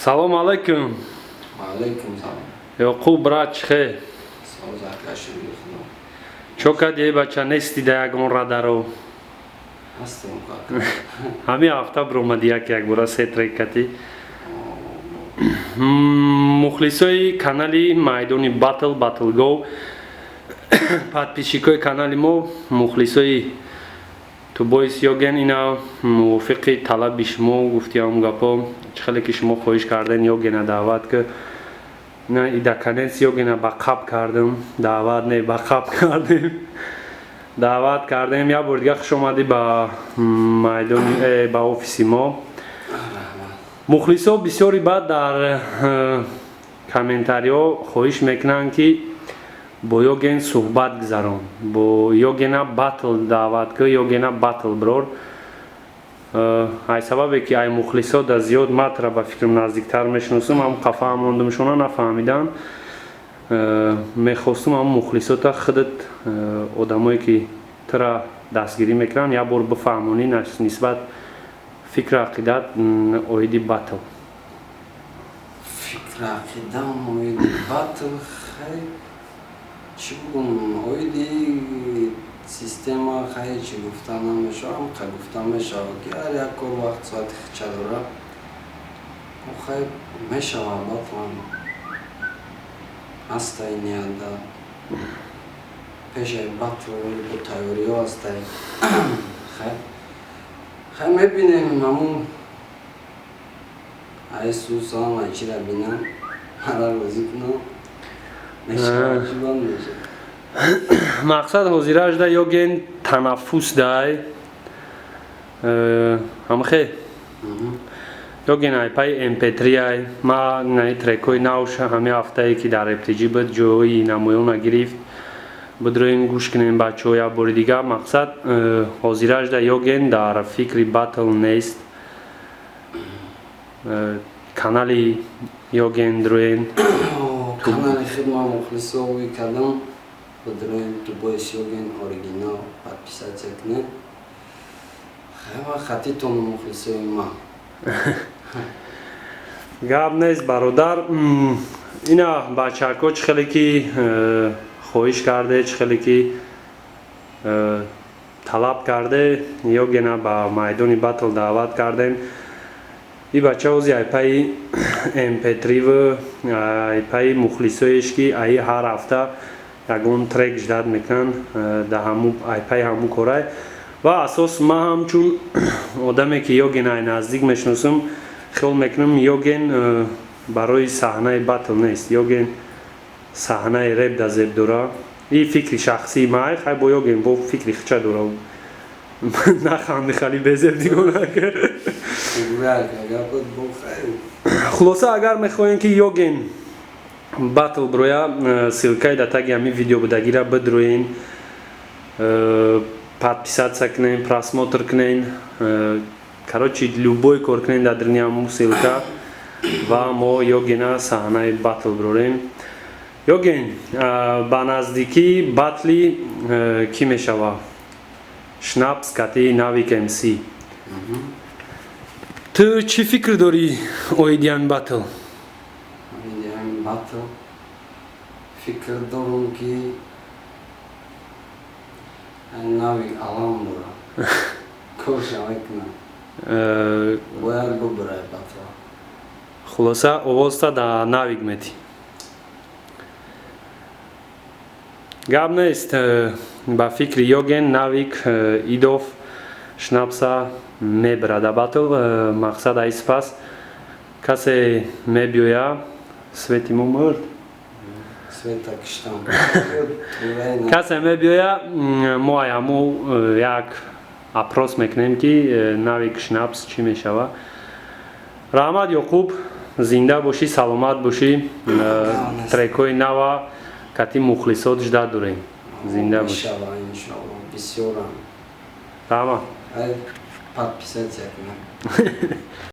Салом алейкум. Алейкум салом. Ёқуб, брат, чӣ хел? Соз, ака, шукри Худо. Чо кардӣ, бача, нести да ягон радаро? Ҳастем, ака. Ҳамин ҳафта биромадӣ як якбора се трек катӣ. Мухлисои канали Майдони Батл, Батл Го, подписчикои канали мо, мухлисои Тубоис Ёген, ина мувофиқи талаби шумо гуфтиам гапо, чӣ хеле ки шумо хоҳиш карден, Ёгена даъват ки на ида конец Ёгена ба қаб кардем, даъват не, ба қаб кардем, даъват кардем. Як бор дига хуш омадӣ ба майдони, ба офиси мо. Мухлисо бисёри баъд дар комментариҳо хоҳиш мекунанд, ки бо Ёген суҳбат гузарон, бо Ёгена батл даъват ки, Ёгена батл бирор. Ай сабабе ки ай мухлисо да зиёд матра ба фикрам наздиктар мешиносум, ҳам қафа мондумшона нафаҳмидан. Мехостум ҳам мухлисота худат, одамое ки тура дастгирӣ мекунанд, як бор бифаҳмонӣ нисбат фикру ақидат оиди батл. Фикру ақидам оиди батл, хай, чӣ бугум, оиди система, хай, чӣ гуфта намешавам, қа гуфта мешавад, ки ҳар як кор вақт соати хича дора. Хай, мешавад, батлам ҳастай ниятда, пешаи батл бо тайёриҳо ҳастай. Хай, мебинем, ҳамун ай сусам, ай чира бинам, ҳара розӣ кунам, мешавад, чӣ банд мешавад. Мақсад ҳозиражда Ёген танаффус дай ҳамхе Ёген айпай mp3 ай ма наи трекҳои навша ҳамин ҳафтае ки дар РПТЖ буд, ҷои намоёна гирифт, бидроем гӯш кунем, бачаҳо, як бори дига. Мақсад, ҳозиражда Ёген дар фикри батл нест. Канали Ёген дроен. Канали хидма, мухлисо, ӯй кардам, бидроем Тубоис Ёген оригинал, подписаться кунед. Хайва хатитон, мухлисои ман. Гап нест, бародар. Ина бачако, чӣ хеле ки хоҳиш карде, чӣ хеле ки талаб карде, Ёгена ба майдони батл даъват кардем. И бача ози айпаи mp3 айпаи мухлисоеш, ки аи ҳар ҳафта ягон трек ждать мекунанд, да ҳаму айпаи ҳаму корай. Ва асос ман ҳамчун одаме ки Ёген ай наздик мешиносам, хиёл мекунам, Ёген барои саҳнаи батл нест, Ёген саҳнаи реп да зеб дора. И фикри шахсии май. Хай, бо Ёген бо фикри хича дора. Наханди, хали безеб дигона. Хулоса, агар мехоҳем, ки Ёген батл броя, ссылкаи да таги ҳамин видео будагира бидроен, подписаться кунен, просмотр кунен, короче, любой кор кунен дар дирни ҳамун ссылка ва мо Ёгена саҳнаи батл бирорем. Ёген, ба наздикӣ батли кӣ мешава? Шнапс кати Навик МС. Ту чӣ фикр дорӣ оиди ҳамин батл? Оиди ҳамин батл фикр дорам, ки Навик алам дорам, корша мекунам, бояд бубурай батл. Хулоса, овозта да Навик метӣ. Гап нест, ба фикри Ёген, Навик Идов Шнапса мебарада батл. Мақсад, ай сипас касе мебиёя, свети мо мурд. Света киштам. Касе мебиёя, мо ай ҳаму як опрос мекунем, ки Навик, Шнапс чӣ мешава. Раҳмат, Ёқуб, зинда бошӣ, саломат бошӣ. Трекҳои нава кати мухлисот ждать дорем. Зинда бошӣ. Иншоалло, бисёрам. Раҳмат. Подписаться кунам.